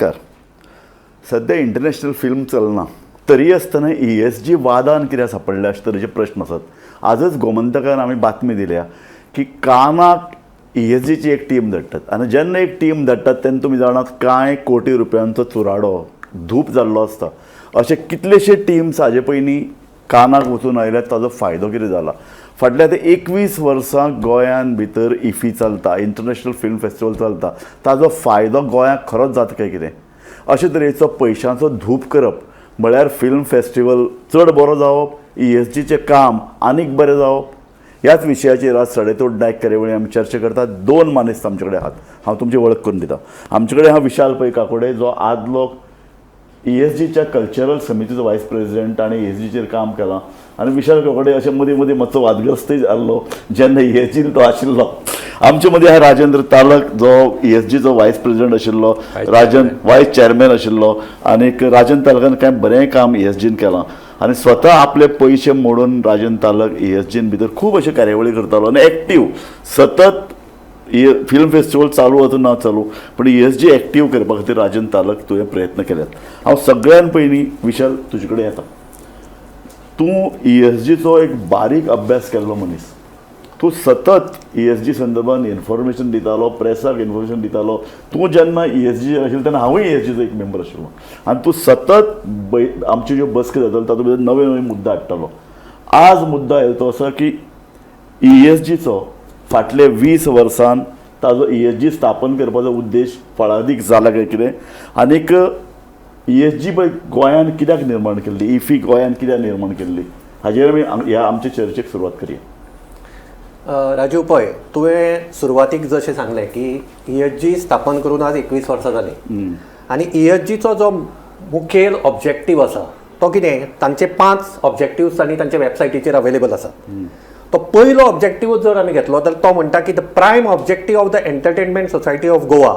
नमस्कार. सध्या international film चलना तरी आसतना ईएसजी वादान कित्याक सांपडले अशे तरेचे प्रश्न आसात. आजच गोमंतकान आमी बातमी दिल्या की कानाक ईएसजीची एक टीम धाडटात आनी जेन्ना एक टीम धाडटात तेन्ना तुमी जाणात कांय कोटी रुपयांचो चुराडो धूप जाल्लो आसता. अशे कितलेशे टिम्स हाजे पयलीं कानाक वचून आयल्यात, ताजो फायदो कितें जाला? फाटल्या आतां 21 वर्सां गोंयान भितर इफी चलता, इंटरनॅशनल फिल्म फेस्टिवल चलता, ताजो फायदो गोंयाक खरोच जाता काय कितें? अशे तरेचो पयशांचो धूप करप म्हळ्यार फिल्म फेस्टिवल चड बरो जावप, ईएसजीचें काम आनीक बरें जावप, ह्याच विशयाचेर आज सडेतोड नायक कार्यावळी आमी चर्चा करतात. दोन मानेस्त आमचे कडेन आहात, हांव तुमची वळख करून दिता. आमचे कडेन आहा विशाल पै काकोडे, जो आदलो ईएसजीच्या कल्चरल समितीचो वायस प्रेसिडेंट आनी ईएसजीचेर काम केलां. आनी विशाल काकोडे अशें मदीं मदीं मातसो वादग्रस्तय जाल्लो जेन्ना ईएसजीन तो आशिल्लो. आमचे मदीं आहा राजेंद्र तालक, जो ईएसजीचो वायस प्रेसिडेंट आशिल्लो, राजन वायस चेअरमॅन आशिल्लो. आनीक राजन तालकान कांय बरें काम ईएसजीन केलां आनी स्वता आपले पयशे मोडून राजन तालक ईएसजीन भितर खूब अश्यो कार्यावळी करतालो आनी एक्टीव सतत फिल्म फेस्टिवल चालू वचूं ना चालू, पण ईएसजी एक्टीव करपा खातीर राजन तालक तुवें प्रयत्न केल्यात. हांव सगळ्यान पयलीं विशाल तुजे कडेन येता. तूं ईएसजीचो एक बारीक अभ्यास केल्लो मनीस, तूं सतत ईएसजी संदर्भान इन्फॉर्मेशन दितालो, प्रेसाक इन्फॉर्मेशन दितालो. तूं जेन्ना ईएसजी आशिल्लो तेन्ना हांवूय ईएसजीचो एक मेंबर आशिल्लो आनी तूं सतत आमच्यो ज्यो बसक्यो जाताल्यो तातूंत भितर नवे नवे मुद्दे हाडटालो. आज मुद्दो आयलो तो असो की ईएसजीचो फाटले 20 वर्सान ताजो ईएसजी स्थापन करपाचो उद्देश फळादीक जाला काय कितें, आनीक ईएसजी पळय गोंयान कित्याक निर्माण केल्ली, इफी गोंयान कित्याक निर्माण केल्ली, हाजेर आमी ह्या आमचे चर्चेक सुरवात करया. राजीव पळय, तुवें सुरवातीक जशें सांगलें की ईएसजी स्थापन करून आज 21 वर्सां जालीं आनी ईएसजीचो जो मुखेल ऑब्जेक्टीव आसा तो कितें, तांचे 5 ऑब्जेक्टिव्स आनी तांच्या वेबसायटीचेर अवेलेबल आसा. तो पयलो ऑब्जेक्टीव जर आमी घेतलो तर तो म्हणटा की the prime objective of the Entertainment Society of Goa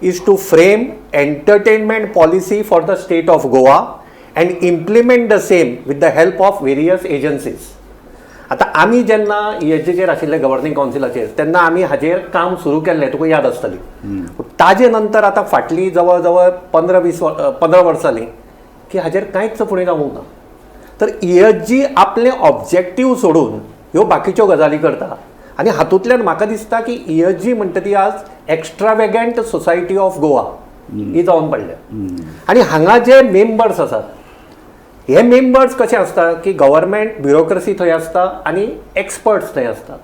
is to frame entertainment policy for the state of Goa and implement the same with the help of various agencies. आतां आमी जेन्ना ईएसजीचेर आशिल्ले गव्हर्निंग कावन्सिलाचेर तेन्ना आमी हाजेर काम सुरू केल्लें, तुका याद आसतली. ताजे नंतर आतां फाटलीं जवळ जवळ 15 20 15 वर्सां जालीं की हाजेर कांयच फुडें जावंक ना. तर ईएसजी आपलें ऑब्जेक्टीव सोडून ह्यो बाकीच्यो गजाली करता आनी हातूंतल्यान म्हाका दिसता की ईएसजी म्हणटा ती आज एक्स्ट्रावेगंट सोसायटी ऑफ गोवा ही जावन पडल्या. आनी हांगा जे मेंबर्स आसात हे मेंबर्स कशे आसता की गव्हर्मेंट ब्युरोक्रसी थंय आसता आनी एक्सपर्ट्स थंय आसता.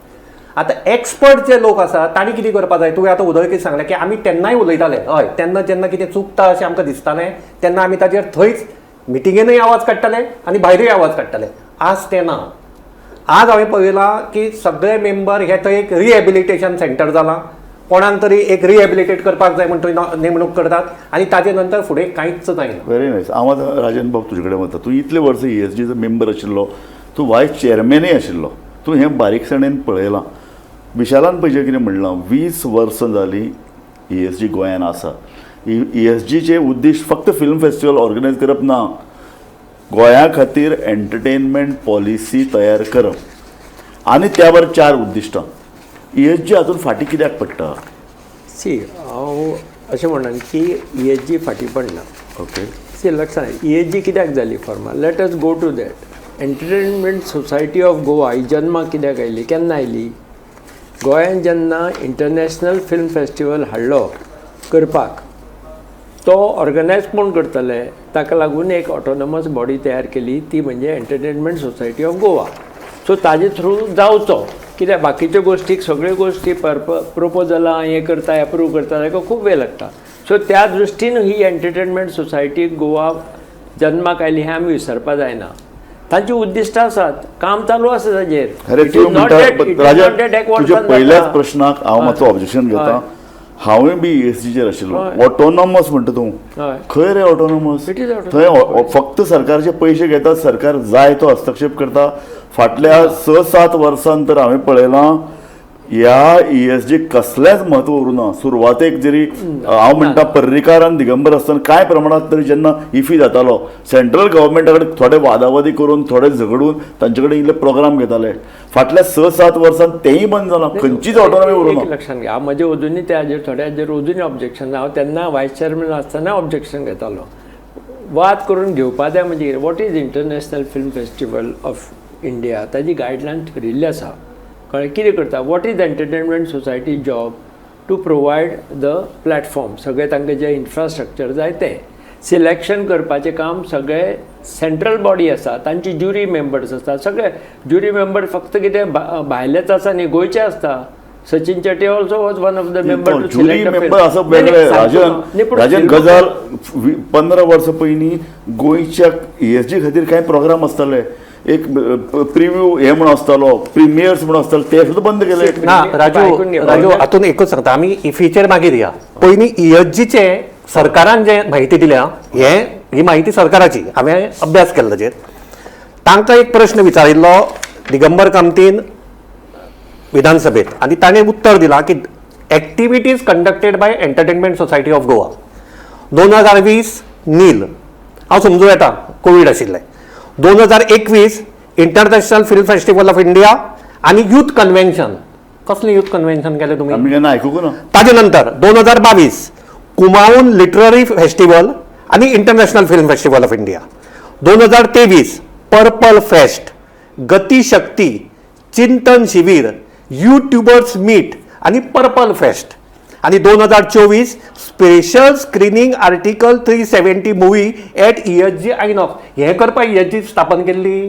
आतां एक्सपर्ट जे लोक आसा तांणी कितें करपा जाय? तुवें आतां उदयकीत सांगलें की आमी तेन्नाय उलयताले. हय, तेन्ना जेन्ना कितें चुकता अशें आमकां दिसतालें तेन्ना आमी ताजेर थंयच मिटिंगेनूय आवाज काडटाले आनी भायरूय आवाज काडटाले. आज तें ना. आज हांवें पळयलां की सगळे मेंबर हे थंय एक रिहेबिलिटेशन सेंटर जालां, कोणाक तरी एक रिहेबिलिटेट करपाक जाय म्हण थंय नेमणूक करतात आनी ताजे नंतर फुडें कांयच जायना. Very nice. हांव आतां राजन बाब तुजे कडेन वता. तूं इतले वर्सां ईएसजीचो मेंबर आशिल्लो, तूं वायस चेअरमॅनय आशिल्लो, तूं हें बारीकसाणेन पळयलां. विशालान पळय जें कितें म्हणलां, 20 वर्सां जालीं ईएसजी गोंयान आसा. ईएसजीचे उद्देश फक्त फिल्म फेस्टिवल ऑर्गनायज करप ना, गोंया खातीर एंटरटेनमेंट पॉलिसी तयार करप आनी त्या बरोबर चार उद्दिश्टां. ईएसजी अजून फाटीं कित्याक पडटा? सी, हांव अशें म्हणन की ईएसजी फाटीं पडना. सी, लक्षात, ईएसजी कित्याक जाली formal, let us go to that. Entertainment Society of Goa ही जन्माक कित्याक आयली, केन्ना आयली? गोंयान जेन्ना इंटरनॅशनल फिल्म फेस्टिवल हाडलो करपाक, तो ऑर्गनायज कोण करतले, ताका लागून एक ऑटोनॉमस बॉडी तयार केली, ती म्हणजे entertainment society of Goa. So ताजे थ्रू जावचो कित्याक बाकीच्यो गोश्टीक सगळ्यो गोश्टी प्रपोजलां हें करता, एप्रूव करता, ताका खूब वेळ लागता. सो त्या दृश्टीन ही एंटरटेनमेंट सोसायटी गोवा जन्माक आयली हें आमी विसरपा जायना. तांची उद्दिश्टां आसात, काम चालू आसा ताजेर. अरे, तूं म्हणटा राजा, तुज्या पयल्याच प्रश्नाक हांव मातसो ऑब्जेक्शन घेता. हांवूय बी ईएसजीचेर आशिल्लो. ऑटोनॉमस म्हणटा तूं, खंय रे ऑटोनॉमस? It is autonomous. थंय फक्त सरकारचे पयशे घेतात, सरकार जाय तो हस्तक्षेप करता. फाटल्या 6-7 वर्सान तर हांवें पळयलां. ह्या ईएसजी कसलेंच म्हत्व उरूना. सुरवातेक जरी हांव म्हणटा पर्रीकार आनी दिगंबर आसतना कांय प्रमाणांत तरी जेन्ना इफी जातालो सेंट्रल गव्हर्मेंटा कडेन थोडे वादावादी करून थोडे झगडून तांचे कडेन इल्ले प्रोग्राम घेताले. फाटल्या 6-7 वर्सांत तेंय बंद जालां, खंयचीच ऑटोनॉमी उरूना. एक लक्षात घ्या, म्हजें अजुनूय त्याचेर थोड्याचेर अजुनूय ऑब्जेक्शन. हांव तेन्ना वायस चेअरमॅन आसतना ऑब्जेक्शन घेतालो. वाद करून घेवपा जाय म्हणजे what is international film festival of India, ताजी गायडलायन ठरिल्ली आसा. कळ्ळें कितें करता, what is entertainment society job to provide the platform, सगळें तांकां जें इन्फ्रास्ट्रक्चर जाय तें सिलेक्शन करपाचें काम सगळें सेंट्रल बॉडी आसा, तांची ज्युरी मेंबर्स आसता. सगळे ज्युरी मेंबर फक्त कितें भायलेच आसा न्ही, गोंयचे आसता. Sachin Shetty also was one of the member to jury select. Member असप वेगळे. राजन राजन गजाल 15 वर्सां पयलीं गोंयच्या ईएसजी खातीर कांय प्रोग्राम आसताले, एक प्रिव्यू हे म्हणून आसतालो, प्रिमियर्स म्हणून आसताले, ते सुद्दां बंद केले. ना राजू, राजू हातून एकूच सांगता, आमी इफीचेर मागीर या. पयलीं ईएसजीचे सरकारान जे म्हायती दिल्या, हे ही म्हायती सरकाराची, हांवें अभ्यास केल्लो ताचेर. तांकां एक प्रश्न विचारिल्लो दिगंबर कामतीन विधानसभेत आनी ताणें उत्तर दिलां की activities conducted by entertainment society of Goa 2020 नील, हांव समजूं येता कोवीड आशिल्लें, 2021 international film festival of India आनी यूथ कन्व्हेन्शन. कसलें यूथ कन्व्हेन्शन केलें तुमी? आमी केन्ना आयकूंक ना. ताजे नंतर 2022 कुमाऊन लिटररी फेस्टिवल आनी international film festival of India, 2023 purple fest, Gatishakti, Chintan Shivir, YouTubers meet आनी पर्पल फेस्ट, आनी 2024 special screening article 370 movie at ESG INOX. हें करपाक ईएसजी स्थापन केल्ली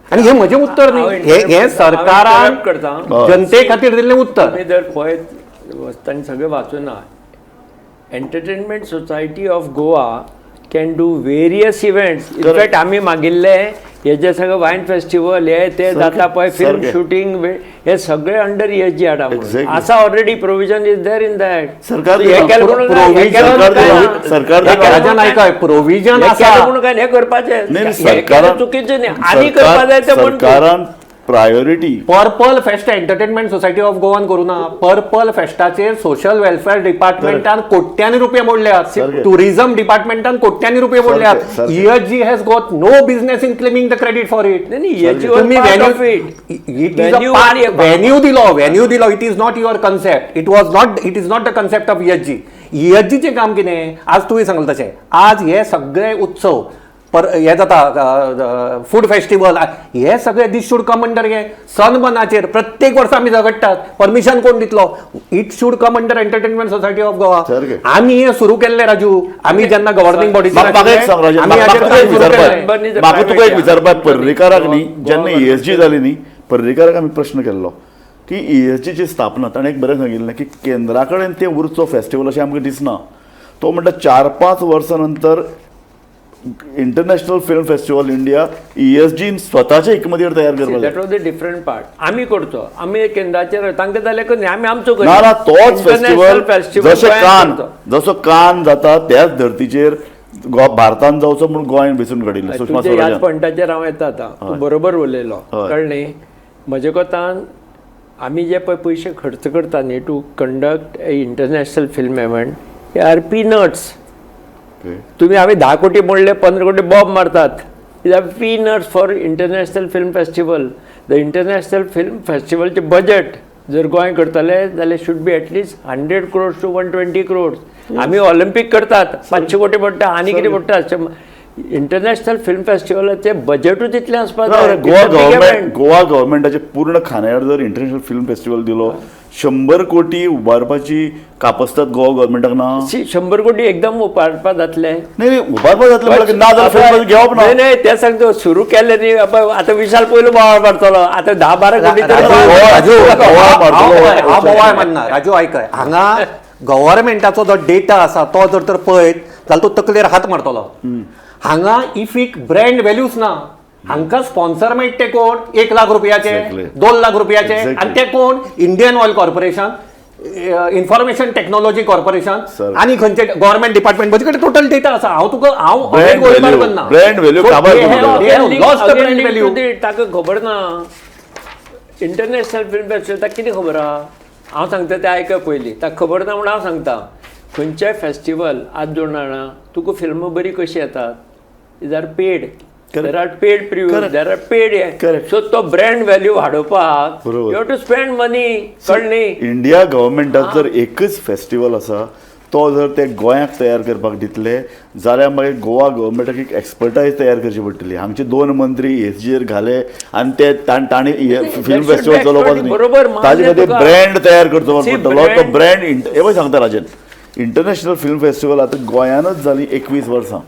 आनी हें म्हजें उत्तर न्ही, हें सरकारान जनते खातीर दिल्लें उत्तर. तुमी जर पळयत तांणी सगळें वाचूना. Entertainment society of Goa can do various events. In fact आमी मागिल्ले हे जे सगळे वायन फेस्टिवल हे ते जाता पळय, फिल्म शूटिंग हे सगळे अंडर ईएसजी हाडा आसा. Already provision is there in that. सरकार सरकार प्रोविजन आसा म्हणून काय हे करपाचें चुकीचें न्ही, आनी करपा जाय तें. सरकारान priority purple fest entertainment society of Goan करूं ना. पर्पल फेस्टाचेर सोशल वेलफेअर डिपार्टमेंटान कोट्यांनी रुपये मोडल्यात, टुरिझम डिपार्टमेंटान कोट्यांनी रुपये मोडल्यात. ESG has got no business in claiming the credit for it. Venue दिलो, व्हेन्यू दिलो, it is not your concept, it was not, it is not the concept of ESG. ईएसजीचें काम कितें आज तुवें सांगलें तशें, आज हे सगळे उत्सव पर हे जाता, फूड फेस्टिवल हे सगळे दीस should come under हे सनबर्नाचेर प्रत्येक वर्सा आमी झगडटात, परमिशन कोण दितलो? It should come under entertainment society of Goa. आमी हे सुरू केल्ले राजू, आमी जेन्ना गव्हर्निंग बॉडीचेर म्हाका तुका एक विचारपाक, पर्रीकाराक न्ही जेन्ना ईएसजी जाली न्ही, पर्रीकाराक आमी प्रश्न केल्लो की ईएसजीची स्थापना, ताणें एक बरें सांगिल्लें की केंद्रा कडेन तें उरचो फेस्टिवल अशें आमकां दिसना. तो म्हणटा 4-5 वर्सां नंतर इंटरनॅशनल फिल्म फेस्टिवल इंडिया ईएसजीन स्वताचे हिकमतीर तयार करपाक. That was a different part. आमी करचो, आमी केंद्राचेर तांकां जाल्यार करनी, आमी आमचो ना ना तोच फेस्टिवल जशें कान जसो कान जाता त्याच धर्तीचेर भारतान जावचो म्हणून गोंयान वेंचून काडिल्लें. सुषमा स्वराजान ह्याच पॉयंटाचेर हांव येता. आतां तूं बरोबर उलयलो, कळ्ळें न्ही. म्हजे कोतान आमी जे पळय पयशे खर्च करता न्ही to conduct a international film event, हे आर पीनट्स. तुम्ही आम्ही 10 कोटी मोडले, 15 कोटी बॉम्ब मारतात. Is are peanuts for international film festival. The international film फेस्टिवलचे budget जर गोंय करतले जाल्यार should be at least 100 crores to 120 crores. आमी ऑलिम्पीक करतात 500 कोटी पडटा, आनी कितें पडटा. इंटरनॅशनल फिल्म फेस्टिवलाचे बजेटूच इतलें आसपाक जाय. गोवा गव्हर्मेंट, गोवा गव्हर्मेंटाचे पूर्ण खांद्यार जर इंटरनॅशनल फिल्म फेस्टिवल दिलो, 100 कोटी उबारपाची कापस्तात गोवा गव्हर्मेंटाक ना. 100 कोटी एकदम उबारपा जातले नाही, उबारपा जातले ना जाल्यार घेवप ना. नाही ते सांगतो सुरू केले न्ही. आतां विशाल पयलो बोवाळ मारतलो, आतां 10-12 कोटी हांव बोवाळ मारना. राजू आयकय, हांगा गव्हर्मेंटाचो जो डेटा आसा तो जर तर पळयत जाल्यार तो तकलेर हात मारतलो. हांगा इफीक ब्रँड व्हॅल्यूच ना. हांकां स्पॉन्सर मेळटा ते कोण, 1 लाख रुपयाचे, 2 लाख रुपयाचे, आनी ते कोण, Indian oil corporation, information technology corporation आनी खंयचे गव्हर्मेंट डिपार्टमेंट. म्हजे कडेन टोटल डेटा आसा. हांव तुका हांव ब्रँड व्हॅल्यू ताका खबर ना. इंटरनॅशनल फिल्म फेस्टिवल ताका कितें खबर आहा? हांव सांगता तें आयक पयलीं, ताका खबर ना म्हूण हांव सांगता. खंयचेय फेस्टिवल आज जोड जाणा तुका फिल्मां बरीं कशीं येतात? Is are paid, there are paid preview, there are paid. So तो ब्रँड व्हॅल्यू वाडोवपाक you have to spend money. कळ्ळी? इंडिया गव्हर्मेंटाक जर एकच फेस्टिवल आसा तो जर ते गोंयाक तयार करपाक दितले जाल्यार मागीर गोवा गव्हर्मेंटाक एक एक्सपर्टायज तयार करची पडटली. हांगचे दोन मंत्री एसजीर घाले आनी ते तांणी फिल्म फेस्टिवल चलोवपाक बरोबर, ताजे खातीर ब्रँड तयार करचो पडटलो. तो ब्रँड हे पळय सांगता राजन, इंटरनॅशनल फिल्म फेस्टिवल आतां गोंयानच जाली 21 वर्सां,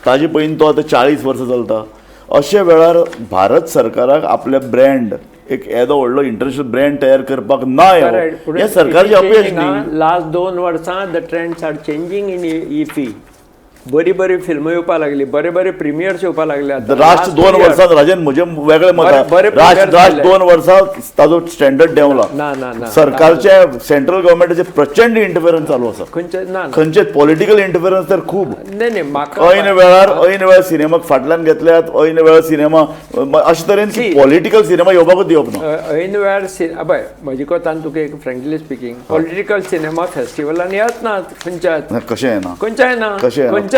ताजे पयलीं तो आतां 40 वर्सां चलता. अशे वेळार भारत सरकाराक आपले ब्रँड एक येदो व्हडलो इंटरनॅशनल ब्रँड तयार करपाक ना हें सरकारचें अपयश न्ही. लास्ट 2 वर्सां the trends are changing in IFFI. बरी बरी फिल्मां येवपाक लागली, बरे बरे प्रिमियर्स येवपाक लागले. लास्ट 2 वर्सां राजन म्हजें वेगळें मत, लास्ट 2 वर्सां ताजो स्टँडर्ड देंवला. ना ना ना, सरकारचे सेंट्रल गव्हर्मेंटाचे प्रचंड इंटरफेरन्स चालू आसा. खंयचे ना, खंयचे पॉलिटिकल इंटरफेरन्स तर खूब. नाही नाही, म्हाका ऐन वेळार ऐन वेळार सिनेमाक फाटल्यान घेतल्यात, ऐन वेळार सिनेमा अशे तरेन पॉलिटिकल सिनेमा येवपाकूच दिवप ना. ऐन वेळार पळय म्हजे कोतान तुका एक फ्रेंकली स्पिकींग, पॉलिटिकल सिनेमा फेस्टिवलान येत ना खंयच्याच. कशें येना, खंयच्याय ना, कशें खंयच्याच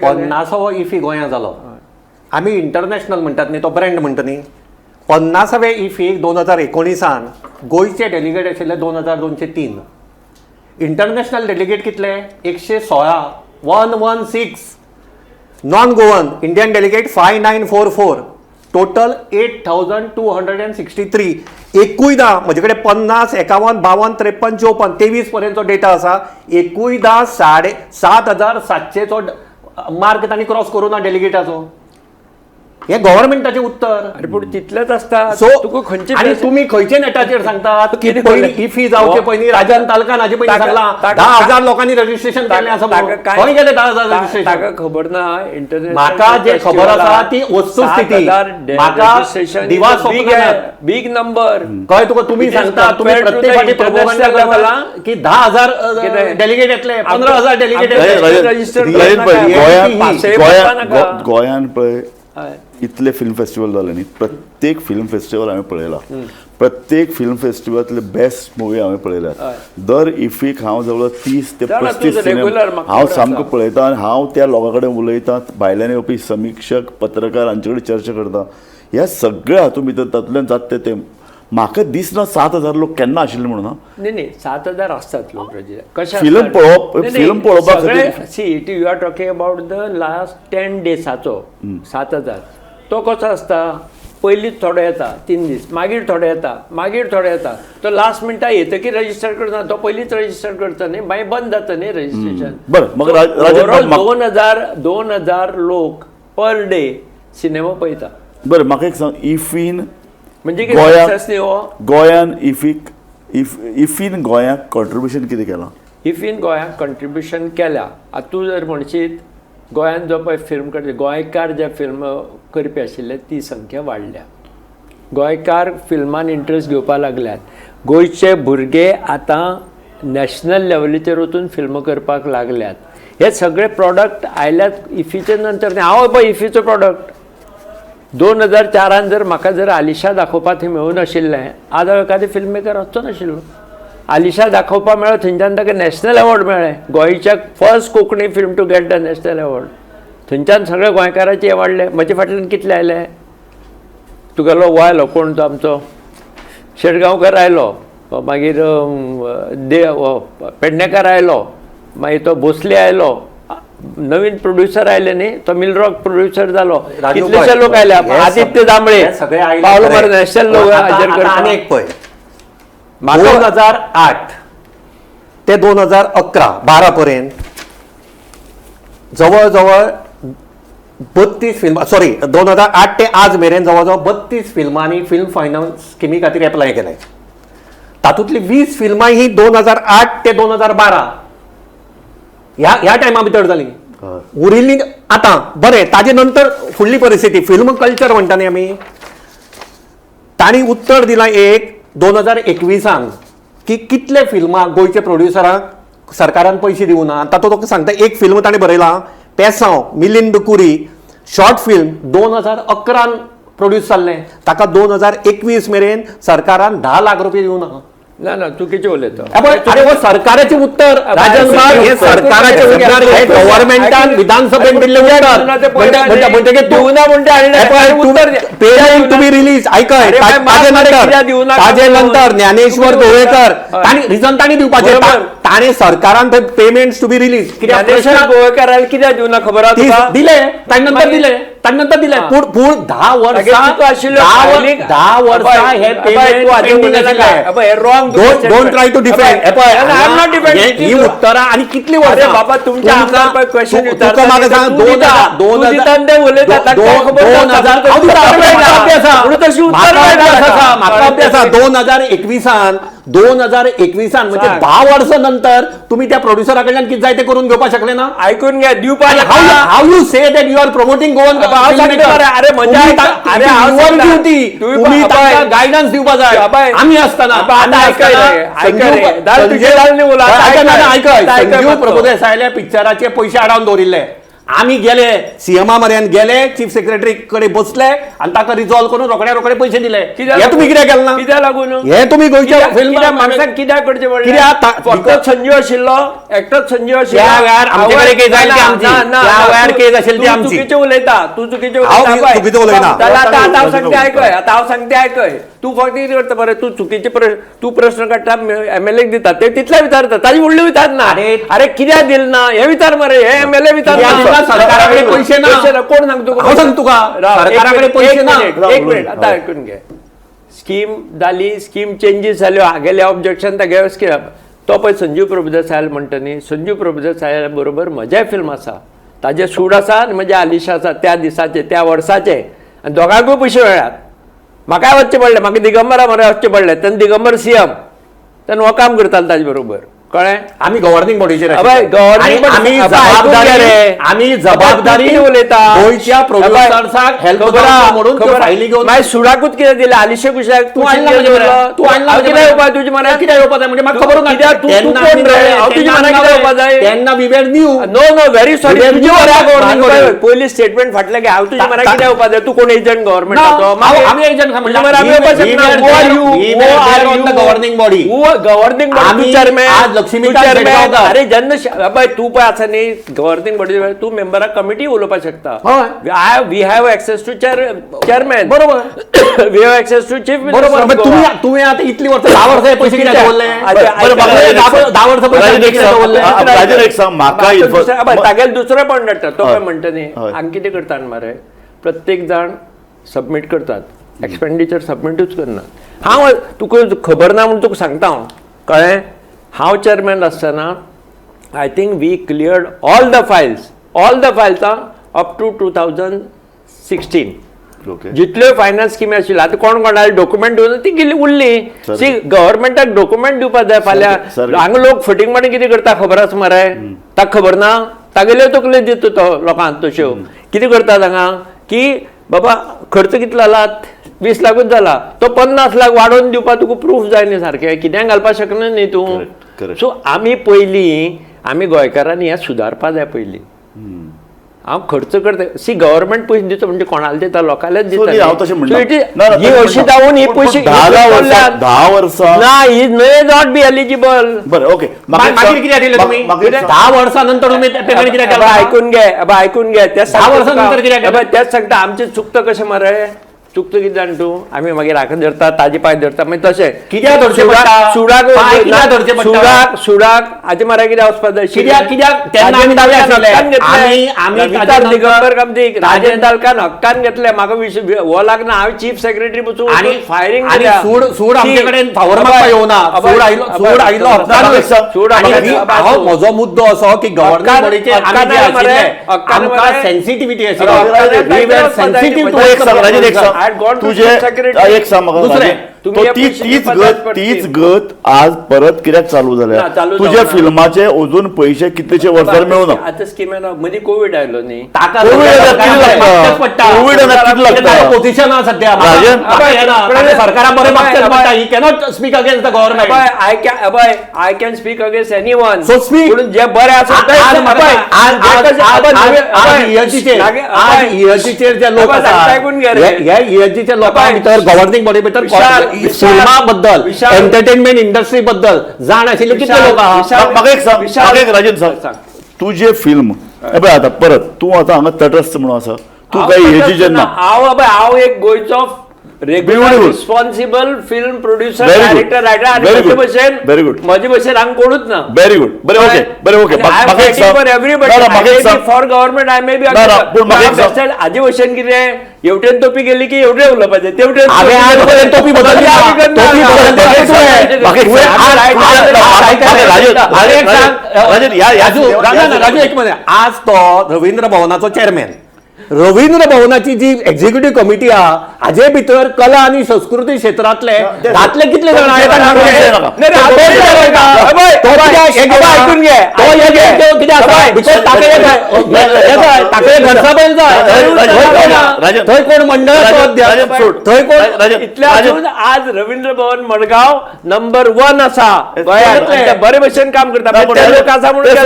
पन्नासावो इफी गोंया जालो. आमी इंटरनॅशनल म्हणटात न्ही, तो ब्रँड म्हणटा न्ही. 50वे इफी 2019 गोंयचे डेलिगेट आशिल्ले 2203. इंटरनॅशनल डेलिगेट कितले? 116, 116. Non Goan Indian delegate 5944. Total 8263. एकूयदा म्हजे कडेन 50, 51, 52, 53, 54, 23 पर्यंतचो डेटा आसा. एकूयदा 7,500चो मार्क तांणी क्रॉस करूं ना डेलिगेटाचो. हे गव्हर्मेंटाचें उत्तर. अरे पूण तितलेच आसता. सो तुका खंयचे आनी तुमी खंयचे नेटाचेर सांगतात की पयलीं इफी जावचे पयलीं राजन तालकान हाचे पयलीं सांगलां 10,000 लोकांनी रजिस्ट्रेशन केलें आसा. खंय गेले 10,000 रजिस्ट्रेशन? ताका खबर ना. इंटरनॅशनल म्हाका जे खबर आसा ती वस्तुस्थिती. म्हाका दिवा स्वप्न बीग नंबर कळ्ळें तुका. तुमी सांगता, तुमी प्रत्येक फावटी प्रोपोगंडा करता की 10,000 डेलिगेट येतले, 15,000 डेलिगेट येतले. गोंयान पळय इतले फिल्म फेस्टिवल जाले न्ही, प्रत्येक फिल्म फेस्टिवल हांवें पळयला, प्रत्येक फिल्म फेस्टिवलांतले बेस्ट मुवी हांवें पळयल्यात. दर इफीक हांव जवळ 30 ते 35 सिनेमा हांव सामको पळयता आनी हांव त्या लोकां कडेन उलयतां, भायल्यान येवपी समिक्षक पत्रकार हांचे कडेन चर्चा करता. ह्या सगळ्या हातूंत भितर तातूंतल्यान जाता तें म्हाका दिसना 7,000 लोक केन्ना आशिल्ले म्हणून. न्ही न्ही, 7,000 आसतात लोक. कशें फिल्म पळोवप, फिल्म पळोवपा खातीर. See, it you are talking about the last 10 डेजाचो 7,000. तो कसो आसता? पयलीं थोडो येता 3 दीस, मागीर थोडो येता, मागीर थोडो येता. तो लास्ट मिनटा येतकीर रजिस्टर करता, तो पयलींच रजिस्टर करता न्ही, मागीर बंद जाता न्ही रजिस्ट्रेशन. बरें, ओवरऑल 2,000 लोक पर डे सिनेमा पळयता. बरें, म्हाका एक सांग, इफीन म्हणजे कितें हो? गोंयान इफीक इफीन गोंयाक कॉन्ट्रिब्युशन कितें केलां? इफीन गोंयाक कॉन्ट्रिब्युशन केल्या. आतां तूं जर म्हणशीत गोंयान जो पळय फिल्म करचे गोंयकार जे फिल्म करपी आशिल्ले ती संख्या वाडल्या. गोंयकार फिल्मान इंट्रस्ट घेवपाक लागल्यात. गोंयचे भुरगे आतां नॅशनल लेवलीचेर वचून फिल्मां करपाक लागल्यात. हे सगळे प्रॉडक्ट आयल्यात इफीचे नंतर. हांव पळय इफीचो प्रॉडक्ट 2004 जर म्हाका जर आलिशा दाखोवपाक थंय मेळूं नाशिल्लें, आज हांव एखादें फिल्म मेकर वचचो नाशिल्लो. आलिशा दाखोवपाक मेळ्ळो, थंयच्यान ताका नॅशनल एवॉर्ड मेळ्ळें. गोंयच्या first Konkani film to get the national award. थंयच्यान सगळे गोंयकाराचे हे वाडले. म्हजे फाटल्यान कितले आयले? तुगेलो हो आयलो, कोण तो आमचो शेटगांवकर आयलो, मागीर पेडणेकर आयलो, मागीर तो भोसले आयलो, नवीन प्रोड्युसर आयले न्ही, तो मिलरॉक प्रोड्युसर जालो. कितलेशे लोक आयले. आदित्य दामळे पावलो मरे नॅशनल लोक हाजेर करपाक. एक पळय 2008 ते 2011-12 पर्यंत जवळ जवळ 32 फिल्मां, सॉरी 2008 ते आज मेरेन जवळ जवळ 32 फिल्मांनी फिल्म फायनान्स स्किमी खातीर एप्लाय केलें. तातूंतली 20 फिल्मां ही 2008 ते 2012 ह्या टायमा भितर जाली. उरिल्ली आतां बरें. ताजे नंतर फुडली परिस्थिती फिल्म कल्चर म्हणटा न्ही आमी, तांणी उत्तर दिलां एक 2021 की कितले फिल्मां गोंयच्या प्रोड्युसरांक सरकारान पयशे दिवना. तातूंत तो सांगता एक फिल्म ताणें बरयलां पेसांव मिलिंद कुरी, शॉर्ट फिल्म 2011 प्रोड्यूस जाल्लें, ताका 2021 मेरेन सरकारान 10 लाख रुपये दिवना. ना ना, चुकीचें उलयता. अरे हो सरकाराचें उत्तर, राजन बाब, हे सरकाराचें उत्तर, हे गव्हर्मेंटान विधानसभेन दिल्लें उत्तर. दिवना म्हणटा पेमेंट टू बी रिलीज. आयकय, ताजे नंतर ज्ञानेश्वर गोवेकर तांणी रिजन तांणी दिवपाचें, ताणें सरकारान पेमेंट टू बी रिलीज. कित्याक गोवेकराक कित्याक दिवना खबर आसा? दिले ताणे नंतर, दिले ताणे नंतर दिले. पूण पूण 10 वर्सां 10 वर्सां हे payment wrong. Don't try to defend. ही उत्तरां आनी कितली वर्सां बाबा तुमच्या आमदार क्वेश्चन तुका म्हाका सांग, 2000 म्हाका अभ्यास आसा. 2021 2021 म्हणजे 10 वर्सां नंतर तुम्ही त्या प्रोड्युसरा कडल्यान कितें जाय ते करून घेवपाक शकले ना. आयकून घे, दिवपाक. How you say that you are promoting Goan? अरे तुम्ही गायडन्स दिवपाक जाय. आमी आसतना संजीव प्रभुदेसायल्या पिक्चराचे पयशे आडावन दवरिल्ले. आमी गेले सीएमा मऱ्यान गेले, चीफ सेक्रेटरी कडेन बसले आनी ताका रिजॉल्व करून रोखड्या रोखडे पयशे दिले. हे तुमी कित्याक केलें ना? कित्याक लागून हे तुमी गोंयच्या फिल्म माणसाक कित्याक करचें पडलें? कित्याक फकत संजीव आशिल्लो, एकटोच संजीव आशिल्लो. त्या वेळार आमचे कडेन केस आयली आमची, त्या वेळार केस आशिल्ली ती आमची. चुकीचें उलयता तूं, चुकीचें उलयता. चुकीचें उलयना. आतां हांव सांगता आयकय, आतां हांव सांगता आयकय. तूं फक्त कितें करता बरें, तूं चुकीचे प्रश्न, तूं प्रश्न काडटा, एमएलए दिता, ते तितले विचारता, ताजे फुडले विचारना. अरे कित्याक दिलें ना हें विचार मरे, हे एमएलए विचारना. सरकारा कडेन पयशे ना. कोण सांगता तुका? हांव सांगता तुका, सरकारा कडेन पयशे ना. एक मिनिट, आतां आयकून घे. स्कीम जाली, स्कीम चेंजीस जाल्यो, हागेले ऑब्जेक्शन तागे स्कीम. तो पळय संजीव प्रभुदेसाय म्हणटा न्ही, संजीव प्रभुदेसाय बरोबर म्हजें फिल्म आसा, ताजें सूड आसा आनी म्हजें आलिशा आसा, त्या दिसाचें त्या वर्साचें, आनी दोगांकूय पयशे मेळ्ळ्यात. म्हाकाय वचचें पडलें, म्हाका दिगंबरा मरे वचचें पडलें. तेन्ना दिगंबर सीएम, तेन्ना हो काम करतालो ताजे बरोबर. कळ्ळें? आमी गव्हर्निंग बॉडीचेर, आमी जबाबदारी उलयता. गोंयच्या प्रोड्युसर्साक हेल्प म्हणून फायली घेवन मागीर सुडाकूच कितें दिलें, आलिशे कुशाक. तूं हाडला, तूं हाडला कितें येवपा तुजे मनाक? कितें येवपा जाय म्हणजे म्हाका खबर ना. कित्याक तूं कोण रे? हांव तुजे मनाक कितें येवपा जाय? तेन्ना we were new. No no, very sorry. पयली स्टेटमेंट फाटलें की हांव तुजे मनाक कितें येवपा जाय? तूं कोण एजंट गव्हर्मेंटाचो? आमी agent governing body. Governing body chairman आज लक्ष्मी. अरे जेन्ना बाय तूं पळय आसा न्ही गव्हर्निंग बॉडी, तूं मेंबराक कमिटी उलोवपाक शकता. We have access to chairman, बरोबर. We have access to chief, बरोबर. तुवें आतां इतली वर्सां 10 वर्सां पयशे कित्याक दवरले? 10 वर्सां पयशे कित्याक दवरले? तागेलो दुसरो पॉयंट हाडटा तो पळय म्हणटा न्ही, हांगा कितें करता मरे, प्रत्येक जाण सबमीट करतात, एक्सपेंडिचर सबमिटूच करना. हांव तुका खबर ना म्हूण तुका सांगता हांव, कळ्ळें? हांव चेअरमॅन आसतना I think we cleared all the files, all the files up to 2016. जितल्यो finance स्किमी आशिल्ल्यो, आतां कोण कोणाले डॉक्युमेंट दिवन ती गेली उरली. सी गव्हर्मेंटाक डॉक्युमेंट दिवपाक जाय. फाल्यां हांगा लोक फटींग मारून कितें करता खबर आसा मरे, ताका खबर ना, तागेल्यो तकल्यो दिता तो लोकांक. तश्यो कितें करतात हांगा की बाबा खर्च कितलो जाला, 20 लाखूच जाला, तो 50 लाख वाडोवन दिवपाक तुका प्रूफ जाय न्ही, सारकें कितेंय घालपाक शकना न्ही तूं. सो आमी पयलीं आमी गोंयकारांनी हें सुदारपा जाय पयलीं. हांव खर्च करता, सी गव्हर्मेंट पयशे दिता म्हणजे कोणाले दिता, लोकांलेच दिता. ही अशी जावन ही पयशे 10 वर्सां ना, ही मे not be eligible. बरें, ओके. मागीर कित्याक दिलें तुमी? 10 वर्सां नंतर तुमी पेमेंट कित्याक केलें? आयकून घे, आयकून घे. 10 वर्सां नंतर कित्याक केलें? तेच सांगता, आमचें चुकता कशें मरे, चुकता कितें जाण तूं, आमी मागीर हाका धरता, ताजे पांय धरता, मागीर तशें कित्याक धरचें पडटा? सुडाक सुडाक सुडाक हाजे मरे कितें वचपाक जाय? कित्याक कित्याक तेन्ना आमी दावे आशिल्ले, आमी दिगंबर कामतीक राजेंद्र दालकान हक्कान घेतले. म्हाका हो लागना, हांव चीफ सेक्रेटरी पसून फायरींग. आनी सूड सूड आमचे कडेन फावर मागपाक येवना, सूड आयलो, सूड आयलो हक्कान. म्हजो मुद्दो असो की गव्हर्निंग बॉडीचे आमकां सेन्सिटिविटी आशिल्ली. तुजे एक सांग म्हाका, तीच गत तीच गत आज परत कित्याक चालू जाल्या? तुझ्या फिल्माचे अजून पैसे कितलेशे वर्सां मेळूना. आतां स्कीम येना, मदीं कोवीड आयलो न्ही, कोवीड कितें लागता पोझिशन आहा सध्या सरकारा बरें मागचेंच पडटा. He cannot speak against the government. I can speak against anyone. So speak. पूण जे बरें आसा ईएसजीचेर जे लोक आसा, ह्या ईएसजीच्या लोकां भितर गव्हर्निंग बॉडी भितर सिनेमा बद्दल, एंटरटेनमेंट इंडस्ट्री बद्दल जाण आशिल्ले कितले लोक आहा? म्हाका एक सांग, म्हाका एक राजन सांग, तुजें फिल्म पळय आतां परत तूं आतां हांगा तटस्थ म्हणून आसा, तूं काय हेजीचेर ना. हांव हांव एक गोंयचो regular responsible film producer, director, writer. आनी म्हजे भशेन, व्हेरी गुड, म्हजे भशेन हांगा कोणूच ना. व्हेरी गुड, बरें ओके, बरें okay. For everybody, for government I may be. हाजे भशेन कितें हेवटेन तोपी गेली की हेवटेन उलोवपाचें, तेवटेन तोपी बदलली. राजू एक मिनिट, आज तो रवींद्र भवनाचो चेअरमॅन, रवींद्र भवनाची जी एक्झिक्युटिव्ह कमिटी आहा हाजे भितर कला आनी संस्कृती क्षेत्रांतले दादले कितले जाण आयकून घे, थंय कोण मंडळाचो अध्यक्ष, थंय कोण इतले अजून आज रवींद्र भवन मडगांव नंबर 1 आसा गोंयांत, बरे भशेन काम करता लोक आसा म्हणून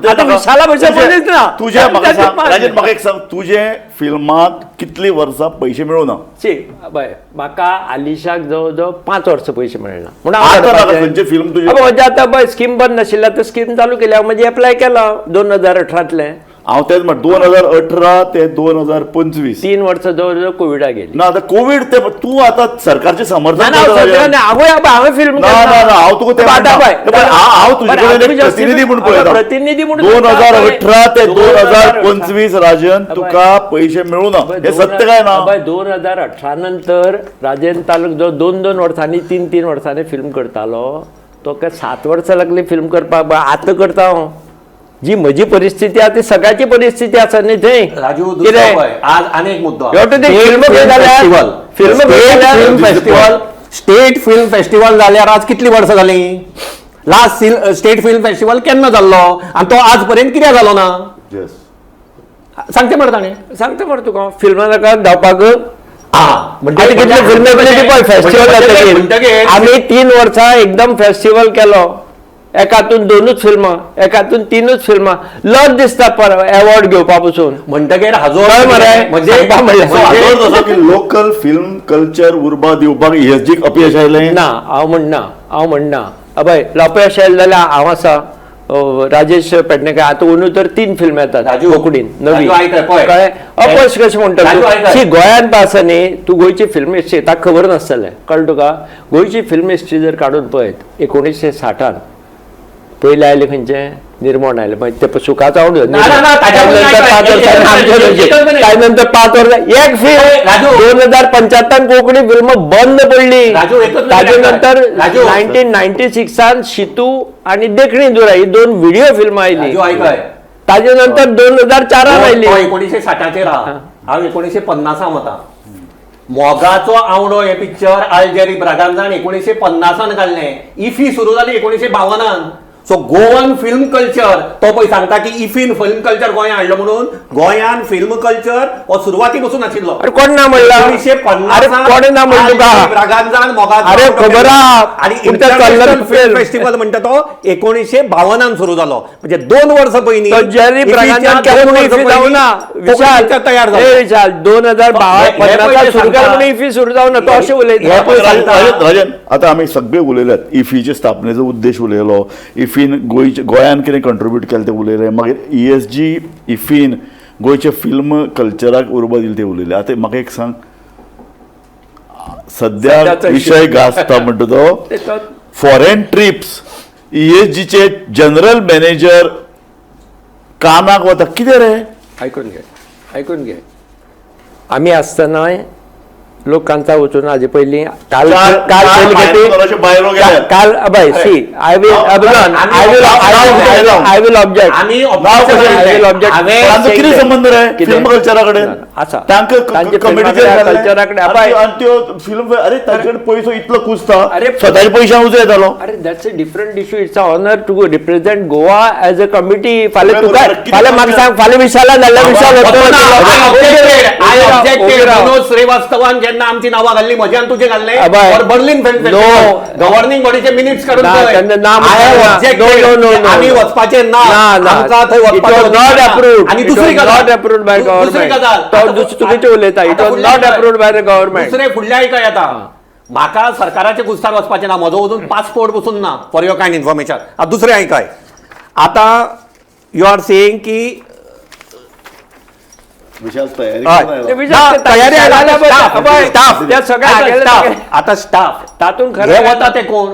आतां विशाला भशेन मनीस ना. तुज्या म्हाका एक सांग, तुजे फिल्माक कितली वर्सां पयशे मेळूना? शी बाय, म्हाका आलिशाक जवळ जवळ 5 वर्सां पयशे मेळना. म्हणून खंयचें फिल्म तुजें? म्हणजे आतां पळय स्कीम बंद नाशिल्ल्या, आतां स्कीम चालू केल्या, म्हणजे एप्लाय केला 2018तलें. हांव तेच म्हण 2018 ते 2025 3 वर्सां जवळ जवळ कोविडा गेली. ना आतां कोवीड ते तूं आतां सरकारचें समर्थन हांवें हांवें फिल्म ना ना ना हांव तुका तें हांव तुजे कडेन एक प्रतिनिधी म्हूण पळयता. प्रतिनिधी म्हूण 2018 ते 2025 राजन तुका पयशे मेळूना, हें सत्य काय ना? 2018 नंतर राजेंद्र तालुक जो 2-2 वर्सांनी 3-3 वर्सांनी फिल्म करतालो, तो काय 7 वर्सां लागली फिल्म करपाक. आतां करता हांव, जी म्हजी परिस्थिती आसा ती सगळ्याची परिस्थिती आसा न्ही थंय. राजू दुसरो आज आनी एक मुद्दो, film festival, state film festival जाल्यार आज कितली वर्सां जाली? लास्ट स्टेट फिल्म फेस्टिवल केन्ना जाल्लो आनी तो आज पर्यंत कित्याक जालो ना? सांगते मरे ताणें, सांगता मरे तुका फिल्मां नाका धांवपाक. फेस्टिवल आमी 3 वर्सां एकदम फेस्टिवल केलो, एकातून 2च फिल्मां, एकातून 3च फिल्मां, लज दिसता पर अवॉर्ड घेवपा पसून. म्हणटगीर हाजो म्हणजे लोकल फिल्म कल्चर उर्बा दिवपाक ईएसजीक अपयश आयलें ना? हांव म्हणना, हांव म्हणना अभय अपयश आयलें जाल्यार हांव आसा राजेश पेडणेकर. आतां अंदू तर 3 फिल्मां येतात कोंकणीन नवी, कळ्ळें? अपयश कशें म्हणटा? शी गोंयांत आसा न्ही तूं, गोंयची फिल्म हिस्ट्री ताका खबर नासतलें, कळ्ळें तुका? गोंयची फिल्म हिस्ट्री जर काडून पळयत 1960 पयलें आयलें खंयचें? निर्मोण आयलें, मागीर ते सुखाचो आवड, ताजे नंतर 5 वर्सां एक फिल्म 2075 कोंकणी फिल्म बंद पडली. ताजे नंतर 1996 शितू आनी देखणी दुरा ही 2 व्हिडिओ फिल्मां आयली. ताजे नंतर 2004 आयली. 1960चेर हांव 1950 वता. मोगाचो आवडो हे पिक्चर आलजेरी ब्रागांजान 1950 काडलें. इफी सुरू जाली 1952. सो गोवन फिल्म कल्चर तो पळय सांगता की इफीन फिल्म कल्चर गोंयांत हाडलो म्हणून, गोंयान फिल्म कल्चर हो सुरवाती पसून आशिल्लो. कोण ना म्हणला? 1950 कोण ना म्हणलो तुका? ब्रागांजान मोगाचो अरे खबर आनी इंटरनॅशनल फिल्म फेस्टिवल म्हणटा तो 1952 सुरू जालो, म्हणजे 2 वर्सां पयलीं तयार जालो. 2052 सुरू केलो म्हणून इफी सुरू जावना, तो अशें उलयता. राजन आतां आमी सगळे उलयल्यात, इफीचे स्थापनेचो उद्देश उलयलो, इफी गोंयान कितें कंट्रिब्यूट केलें तें उलयलें, मागीर ईएसजी इफीन गोंयचे फिल्म कल्चराक उर्बा दिली तें उलयलें. आतां म्हाका एक सांग, सद्या विशय गाजता म्हणटा तो फॉरेन ट्रिप्स, ईएसजीचे जनरल मॅनेजर कानाक वता, कितें रे? आयकून घे, आयकून घे. आमी आसतनाय लोक कांचा वचून हाजे पयलीं काल काल काल अबय see I will I will I will object I will object. कितें संबंद रे फिल्म कल्चरा कडेन आसा तांकां कल्चरा कडेन अबय आनी त्यो फिल्म अरे तांचे कडेन पयसो इतलो कुसता स्वताच्या पयशां उजो येतालो. अरे that's a different issue. It's a honour to represent Goa as a committee. फाल्यां तुका फाल्यां म्हाका सांग फाल्यां विशाला जाल्यार विशाल मनोज श्रीवास्तवान जेन्ना आमची नांवां घाल्ली म्हजें आनी तुजें घाल्लें बर्लिन गव्हर्निंग बॉडीचे मिनिट्स काडून आमी वचपाचें ना आमकां थंय वचपाचें not approved. आनी दुसरी not approved by government. चुकीचें उलयता. It was not approved by the government. दुसरें फुडल्या आयकय येता म्हाका सरकाराचे कुस्तार वचपाचें ना, म्हजो अजून पासपोर्ट बसून ना फॉर your kind information. आतां दुसरें आयकय आतां you are saying की तयारी आता स्टाफ तातूंत हे वता ते कोण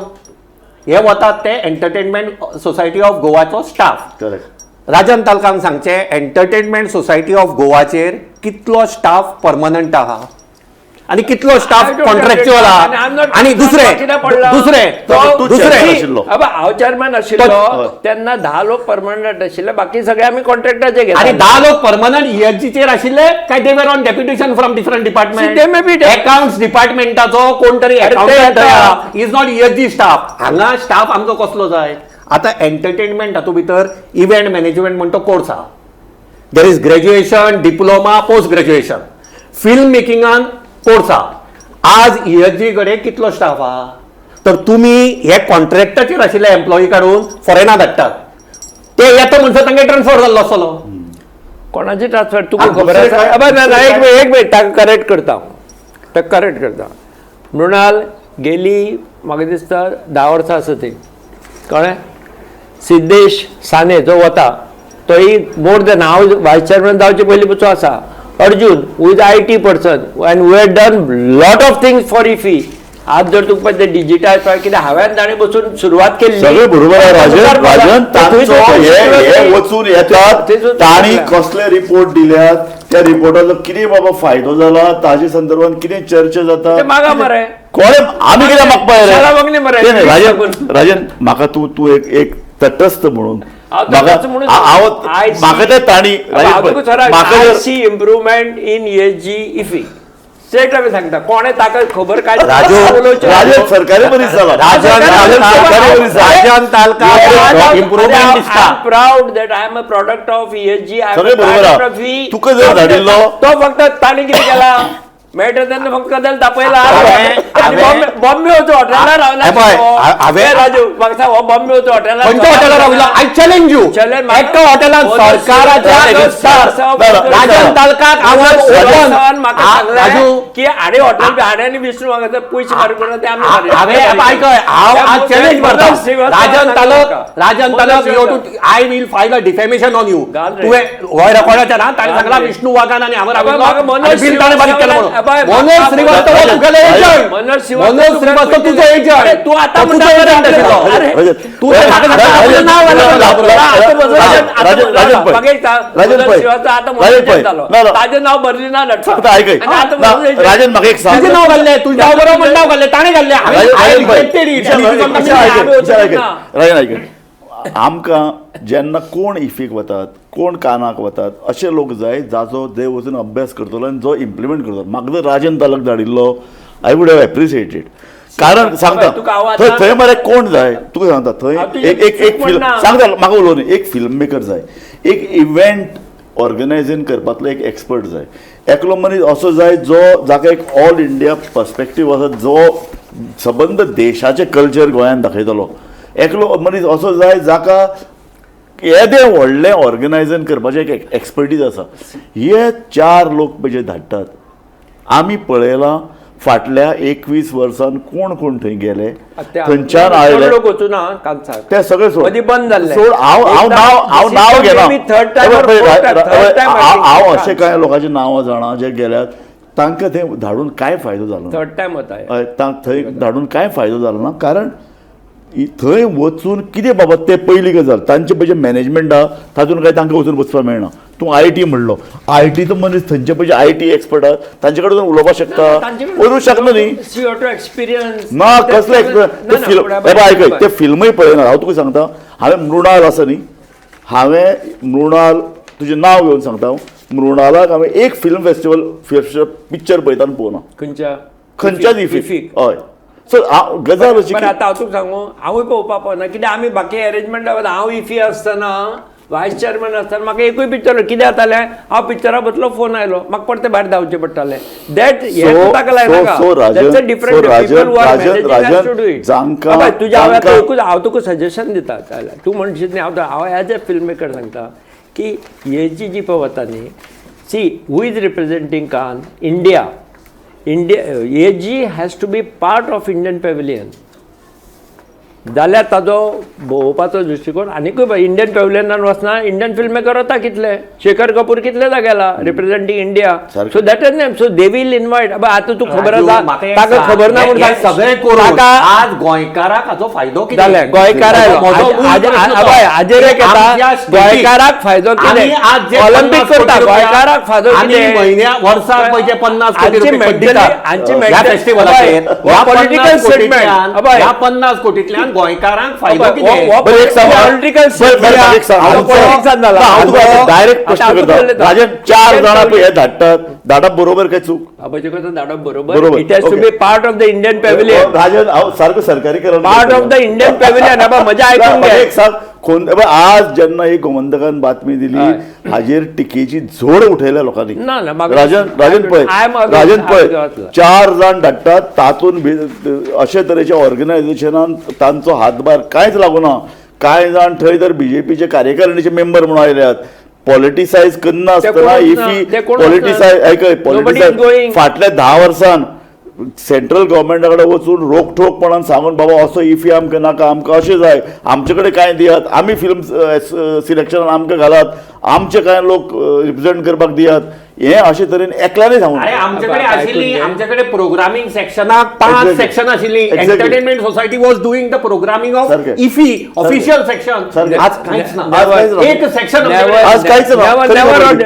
हे वतात ते एंटरटेनमेंट सोसायटी ऑफ गोवाचो स्टाफ. राजन तालकान सांगचे एंटरटेनमेंट सोसायटी ऑफ गोवाचेर कितलो स्टाफ परमनंट आहा आनी कितलो स्टाफ कॉन्ट्रॅक्च्युअल आहा. आनी दुसरें दुसरें दुसरें हांव चेअरमॅन आशिल्लो तेन्ना 10 लोक परमनंट आशिल्ले, बाकी सगळे आमी कॉन्ट्रॅक्टाचे घेतले. आनी 10 लोक परमनंट ईएसजीचेर आशिल्ले काय they were on deputation from different department? Accounts डिपार्टमेंटाचो कोण तरी accountant is not ESG staff. हांगा स्टाफ आमकां कसलो जाय? आतां एंटरटेनमेंट हातूंत भितर इव्हेंट मॅनेजमेंट म्हण तो कोर्स आहा. There is graduation, diploma, post graduation. Film मेकिंगान course आहा. आज ईएसजी कडेन कितलो स्टाफ आहा? तर तुमी हे कॉन्ट्रॅक्टाचेर आशिल्ले एम्प्लॉई काडून फॉरेनाक धाडटात, ते येता म्हणसर तांगे ट्रान्सफर जाल्लो आसतलो. कोणाची ट्रान्सफर तुका खबर आसा? ना ना एक मिनिट एक मिनिट ताका करेक्ट करता हांव, ताका करेक्ट करता. मृणाल गेली म्हाका दिसता 10 वर्सां आसा ती, कळ्ळें? सिद्धेश साने जो वता तोय मोर दॅन हांव वायस चेअरमॅन जावचे पयलीं पसून आसा. Arjun who is IT person and who had done lot of things for IFFI. आज जर तुका ते डिजिटायज कितें हांवें ताणें बसून सुरवात केल्ली. सगळें बरोबर आहे राजन. राजन तांचो हे वचून येतात तांणी कसले रिपोर्ट दिल्यात, त्या रिपोर्टाचो कितें बाबा फायदो जाला, ताजे संदर्भात कितें चर्चा जाता मागा मरे कोणे आमी कितें मागपा रे. राजन राजन म्हाका तूं तूं एक एक तटस्थ म्हणून म्हाका ते तांणी see improvement in ESG IFFI straight आमी सांगता. कोणे ताका खबर काय राजू सरकारी मनीस जाला. राजन तालका इम्प्रूवमेंट दिसता. I am proud that I am a product of ESG. सगळें बरोबर आहा. तुका जर धाडिल्लो तो फक्त ताणें कितें केला मेळटा तेन्ना फक्त कदेल तापयला आनी बॉम्बे वचो हॉटेलार रावला. राजू म्हाका सांग, हो बॉम्बे वचो हॉटेलार खंयच्या हॉटेलार रावला? I challenge you. एका हॉटेलान सरकाराच्या राजन तालकाक ओपन म्हाका सांगलें की हाणें हॉटेल हाणें आनी विष्णू हांगा पयशे मारून पडला ते आमी हांवें आयकय हांव आज चॅलेंज मारता. Rajan Talak Rajan Talak you to I will file a defamation on you. तुवें हो रेकॉर्डाचेर ना ताणें सांगला विष्णू वाघान आनी हांव राविल्लो बील ताणें बारीक केलां म्हणून. मनोज श्रीवास्तव तुगेलो एजंट. मनोज श्रीवास्तव तुजो एजंट. तूं आतां तुजो एजंट आशिल्लो. तूं ताजें नांव भरलें ना राजन म्हाका एक सांग. तुजें नांव घाल्लें, तुज्या बरोबर नांव घाल्लें, ताणें घाल्लें. राजन आयक, आमकां जेन्ना कोण इफीक वतात कोण कानाक वतात अशे लोक जाय जाचो जे वचून अभ्यास करतलो आनी जो इम्प्लिमेंट करतलो. म्हाका जर राजन तालक धाडिल्लो I would have appreciated. कारण सांगता थंय थंय मरे कोण जाय तुका सांगता थंय एक एक एक फिल्म सांगता म्हाका उलोवं न्ही. एक फिल्म मेकर जाय, एक इव्हेंट ऑर्गनायझेशन करपांतलो एक एक्सपर्ट जाय, एकलो मनीस असो जाय जो जाका एक ऑल इंडिया पर्सपेक्टीव आसा, जो सबंद देशाचें कल्चर गोंयांत दाखयतलो. एकलो मनीस असो जाय जाका येदें व्हडलें ऑर्गनायझेशन करपाचें एक एक्सपर्टीज आसा. हे 4 लोक पळय जे धाडटात आमी पळयलां फाटल्या 21 वर्सान कोण कोण थंय गेले थंयच्यान आयले ते सगळे सोड बंद जाल्ले सोड. हांव हांव नांव हांव नांव घेना. हांव अशें कांय लोकांची नांवां जाणा जे गेल्यात तांकां थंय धाडून कांय फायदो जालो ना. थर्ड टायम वता थंय धाडून कांय फायदो जालो ना. कारण थंय वचून कितें बाबा ते पयली गजाल तांचे पळय मॅनेजमेंट आहा तातूंत काय तांकां वचून बसपाक मेळना. तूं I T म्हणलो, I टीचो मनीस थंयचे पळय I T expert आहा तांचे कडेन उलोवपाक शकता, वचूंक शकना न्ही. एक्सपिरियन्स ना कसलो एक्सपिरियन्स ते आयकय, ते फिल्मूय पळयना. हांव तुका सांगता, हांवें मृणाल आसा न्ही, हांवें मृणाल तुजें नांव घेवन सांगता, हांव मृणालाक हांवें एक फिल्म फेस्टिवल पिक्चर पळयतना पळोवना. खंयच्या खंयच्याच इफीक. हय, सो गजाल अशी. आतां हांव तुका सांगू, हांवूय पळोवपाक पावना कित्याक आमी बाकी अरेंजमेंट. हांव इफी आसतना वायस चेअरमॅन आसतना म्हाका एकूय पिक्चर कितें जातालें, हांव पिक्चरा बसलो, फोन आयलो, म्हाका परतें भायर धांवचें पडटालें. That हें ताका लायनाका. तुज्या हांव तुका सजेशन दिता, तूं म्हणशीत न्ही, हांव एज अ फिल्म मेकर सांगता की हेजी जी पळय वता न्ही, see who is representing Cannes, India. India ESG has to be part of Indian pavilion. जाल्यार ताजो पळोवपाचो दृश्टिकोन आनीकूय. इंडियन पेविलियनान वचना इंडियन फिल्म मेकर वता कितले, शेखर कपूर कितले गेला representing India. So that is name, so they will invite. आतां तूं खबर आसा, ताका खबर ना म्हूण सगळें करून आज गोंयकाराक हाचो फायदो कितें जालें? गोंयकाराक हाजेर एक येता, गोंयकाराक फायदो कितें? ऑलिम्पीक करता, गोंयकाराक फायदो कितें? म्हयन्या वर्साक पळय 50 कोटी रुपया दितात ह्या फेस्टिवलाचेर, पॉलिटिकल स्टेटमेंट. ह्या 50 कोटींतल्यान गोंयकारांक फायदो कितें? डायरेक्ट प्रश्न करता राजन, 4 जाणां पळय हे धाडटात, धाडप बरोबर काय चूक? धाडप बरोबर. It has to be part of the Indian pavilion. Rajan, हांव सारको सरकारी part of the Indian pavilion. म्हज्या आयकून एक सांग, आज जेन्ना ही गोमंतकान बातमी दिली हाजेर टिकेची झोड उठयल्या लोकांनी. राजन, राजन पळय, राजन पळय, 4 जाण धाडटात तातूंत अशे तरेच्या ऑर्गनायझेशनान तांचो हातभार कांयच लागूना. कांय जाण थंय तर बीजेपीचे कार्यकारिणीचे मेंबर म्हणून आयल्यात. पॉलिटिसायज करना आसतना इफी पॉलिटिसायज, आयकय, पॉलिटिसायज फाटल्या 10 वर्सान सेंट्रल गव्हर्मेंटा कडेन वचून रोखठोकपणान सांगून बाबा असो इफी आमकां नाका, आमकां अशें जाय, आमचे कडेन कांय दियात, आमी फिल्म सिलेक्शनान आमकां घालात, आमचे कांय लोक रिप्रेझेंट करपाक दियात, हे अशे तरेन एकल्यानय सांगून. आमचे कडेन आशिल्ली, आमचे कडेन प्रोग्रामींग सेक्शनाक 5 सेक्शन आशिल्ली. Entertainment society was doing the programming of IFFI official section. आज कांयच ना, एक सेक्शन आज कांयच ना.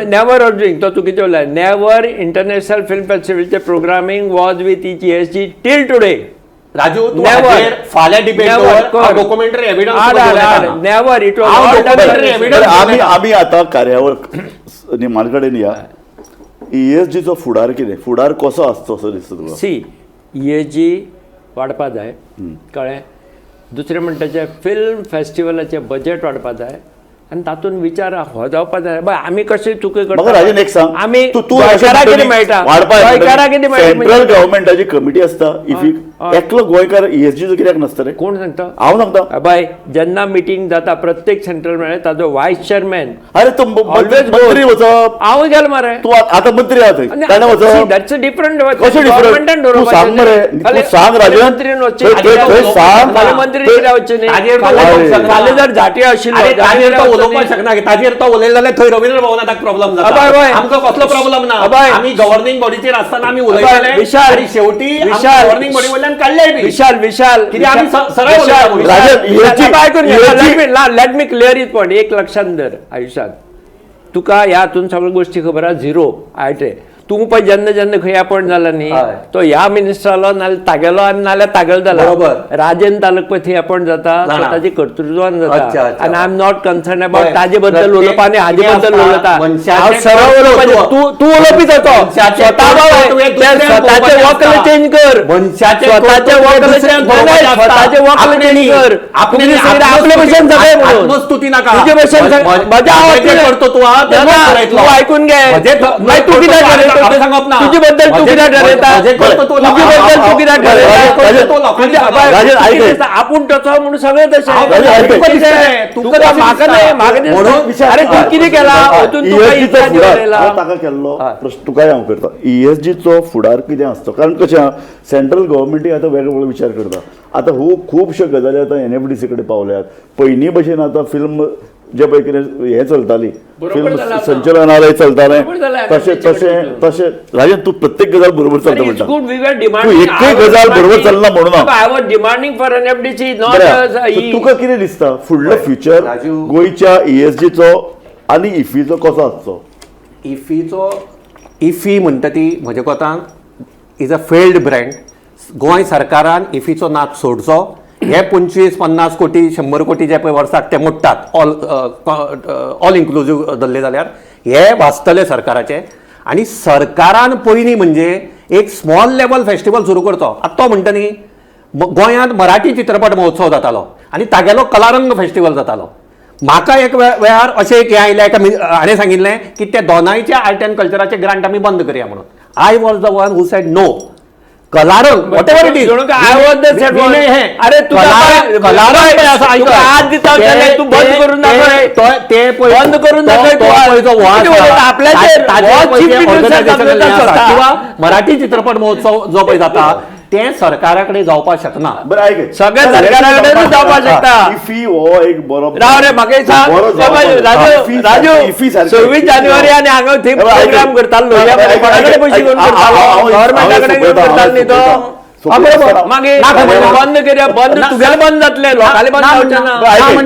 नेवर ऑर्डरिंग तो चुकीचें उलयला. नेवर इंटरनॅशनल फिल्म फेस्टिवलचे programming was with ESG till today. Raju, तूं फाल्यां डिबेट दवर, documentary evidence. Never it was. आमी आतां कार्यावळ निमाण कडेन या. ESGचो फुडार कितें, फुडार कसो आसचो असो दिसता तुका? सी, ESG वाडपा जाय, कळ्ळें. दुसरें म्हणटा जें फिल्म फेस्टिवलाचें बजेट वाडपा जाय आनी तातूंत विचार हो जावपा जाय. बाय आमी कशें चुकी करता? राजन एक सांग, आमी गोंयकाराक कितें मेळटा? गोंयकाराक कितें मेळटा? सेंट्रल गव्हर्मेंटाची कमिटी आसता इफीक, एकलो गोंयकार ESGचो कित्याक नासता रे? कोण सांगता? हांव सांगता. बाय जेन्ना मिटींग जाता प्रत्येक सेंट्रल मेळ्ळें ताजो वायस चेअरमॅन. अरे तूं मंत्री वचप, हांवूय गेलो मरे. तूं आतां मंत्री आहा थंय, ताणें वचप. That's different. कशें डिफरंट? तूं सांग मरे, तूं सांग राजन, सांग. मंत्री कित्याक वचचें न्ही? फाल्यां जर झाटी आशिल्लो उलोवपाक शकना, ताजेर तो उलयलो जाल्यार थंय रवींद्र भवनाक प्रॉब्लम जाता. आमकां कसलो प्रॉब्लम ना, आमी गव्हर्निंग बॉडीचेर आसतना आमी उलयताले आनी शेवटी गव्हर्निंग बॉडी वयल्यान काडलेय बी. विशाल, विशाल, कित्याक आमी सरळ आयकून let me clear it point. एक लक्षांत धर आयुष्यात, तुका ह्या हातून सगळ्यो गोश्टी खबर आहा, झिरो आयटे. तूं पळय जेन्ना जेन्ना खंय अपॉयंट जाला न्ही तो ह्या मिनिस्टरालो नाल्यार तागेलो आनी नाल्यार तागेलो जाला. बरोबर. राजेंद्र तालक पळय थंय अपॉयंट जाता, ताची कर्तृत्वान जाता. आनी I am not concern about ताजे बद्दल उलोवपा आनी हाजे बद्दल उलयता. हांव सरळ उलोवपाचें. तूं तूं उलोवपी जातो. स्वताचें वक्ल चेंज कर, स्वताचें वक्ल स्वताचें वक्ल चेंज कर. आपले भशेन सगळें आत्मस्तुती नाका, तुजे भशेन म्हज्या तूं आयकून घे. मागीर तूं कित्याक तुजे बद्दल तूं कित्याक ठरयता? तुजे बद्दल तूं कित्याक ठरयता? आपूण तसो म्हणून सगळें तशें. तुका म्हाका न्हय, म्हाका अरे तूं कितें केला वचून तुका ताका केल्लो प्रश्न तुकाय हांव करता. ESGचो फुडार कितें आसतो? कारण कशें आहा, सेंट्रल गव्हर्मेंटूय आतां वेगवेगळो विचार करता. आतां हो खुबश्यो गजाली आतां NFDC कडेन पावल्यात. पयलीं भशेन आतां फिल्म जे पळय कितें हें चलताली फिल्म संचलनालय चलतालें, तशें तशें तशें राजन तूं प्रत्येक गजाल बरोबर चलता म्हणटा, तूं एकूय गजाल बरोबर चलना म्हणून I was demanding for NFDC not. तुका कितें दिसता फुडलो फ्युचर गोंयच्या ESGचो आनी इफीचो कसो आसचो? इफीचो, इफी म्हणटा ती म्हज्या कोतान is a failed brand. Goa सरकारान इफीचो नाद सोडचो. हे 25-50 कोटी 100 कोटी जे पळय वर्साक ते मोडटात ऑल ऑल इन्क्लुजीव धरले जाल्यार हे वाचतले सरकाराचे. आनी सरकारान पयलीं म्हणजे एक स्मॉल लेवल फेस्टिवल सुरू करचो. आतां तो म्हणटा न्ही गोंयांत मराठी चित्रपट महोत्सव जातालो आनी तागेलो कलारंग फेस्टिवल जातालो. म्हाका एक वेळार अशें एक हें आयलें, एका हाणें सांगिल्लें की ते दोनायचे आर्ट एंड कल्चराचे ग्रांट आमी बंद करया म्हणून. I was the one who said no. Kalarang whatever it is, I was the said one. अरे तुका आज दिता तूं बंद करून दाखय, ते बंद करून दाखय किंवा मराठी चित्रपट महोत्सव जो पळय जाता ते सरकारा कडेन जावपाक शकना. बरें आयक, सगळ्या सरकारा कडेन जावपाक शकता. इफी हो एक बरो राव रे म्हाका सांग राजू, राजू 26 जानेवारी आनी हांगा थंय प्रोग्राम करतालो, कोणा कडेन पयशे घेवन करतालो? गव्हर्मेंटा कडेन घेवन करतालो न्ही तो. मागीर बंद करया, बंद तुगेले बंद जातले, लोकांले बंद जावचें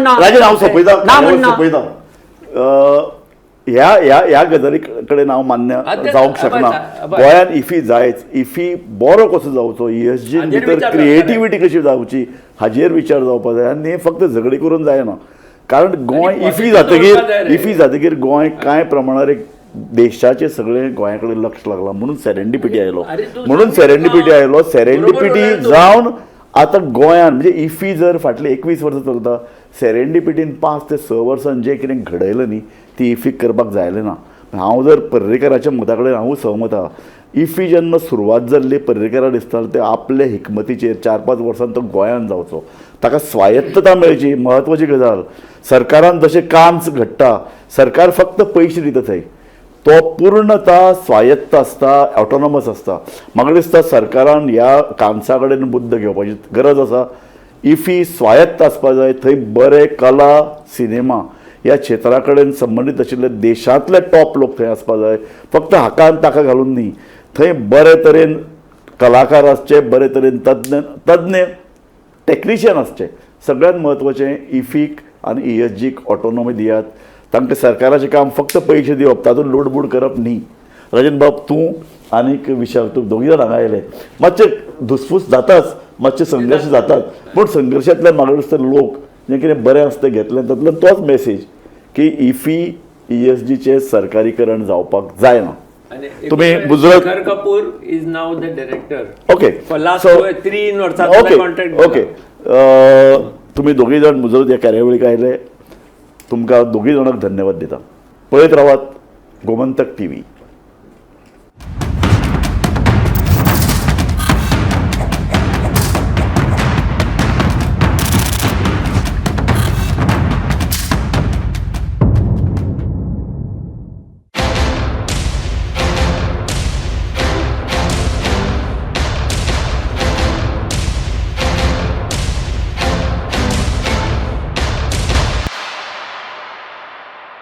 ना. राजू हांव सोंपयता, सोंपयता ह्या ह्या ह्या गजाली कडेन हांव मान्य जावंक शकना. गोंयांत इफी जायच, इफी बरो कसो जावचो, ESG भितर क्रिएटिविटी कशी जावची हाजेर विचार जावपाक जाय आनी फक्त झगडी करून जायना. कारण गोंय इफी जातकीर, इफी जातकीर गोंय कांय प्रमाणार एक देशाचे सगळे गोंया कडेन लक्ष लागलां म्हणून सेरेंडिपिटी आयलो, म्हणून सेरेंडिपिटी आयलो. सेरेंडिपिटी जावन आतां गोंयान म्हणजे इफी जर फाटले 21 वर्सां चलता, सेरेंडिपिटीन 5 ते 6 वर्सां जें कितें घडयलें न्ही ती इफी करपाक जायलें ना. हांव जर पर्रीकराच्या मता कडेन हांवूय सहमत आहा. इफी जेन्ना सुरवात जाल्ली पर्रीकरा दिसतालें ते आपले हिकमतीचेर 4-5 वर्सां तो गोंयान जावचो, ताका स्वायत्तता मेळची म्हत्वाची गजाल. सरकारान जशें काम घडटा, सरकार फक्त पयशे दिता थंय, तो पूर्णता स्वायत्त आसता, ऑटोनॉमस आसता. म्हाका दिसता सरकारान ह्या कामसा कडेन बुद्द घेवपाची गरज आसा. इफी स्वायत्त आसपा जाय, थंय बरे कला सिनेमा ह्या क्षेत्रा कडेन संबंदीत आशिल्ले देशांतले टॉप लोक थंय आसपा जाय. फक्त हाका आनी ताका घालून न्ही, थंय बरे तरेन कलाकार आसचे, बरे तरेन तज्ञ टॅक्निशियन आसचे. सगळ्यांत म्हत्वाचें इफीक आनी ESGक ऑटोनॉमी दियात. तांकां सरकाराचें काम फक्त पयशे दिवप, तातूंत लोडबूड करप न्ही. राजन बाब तूं आनीक विशाल तूं दोगी जाण हांगा आयले, मातशे धुसफूस जाताच, मातशे संघर्श जातात, पूण संघर्शांतल्यान म्हाका दिसता लोक जें कितें बरें आसता तें घेतलें, तातूंतल्यान तोच मेसेज की इफी ESGचें सरकारीकरण जावपाक जायना. तुम्ही मुजरत, Shekhar Kapur is now the director. Okay, for last 3 वर्सां कॉन्ट्रॅक्ट. ओके, तुमी दोगीय जाण मुजरत ह्या कार्यावळीक आयले, तुमकां दोगीय जाणांक धन्यवाद दिता. पळयत रावात गोमंतक टीव्ही.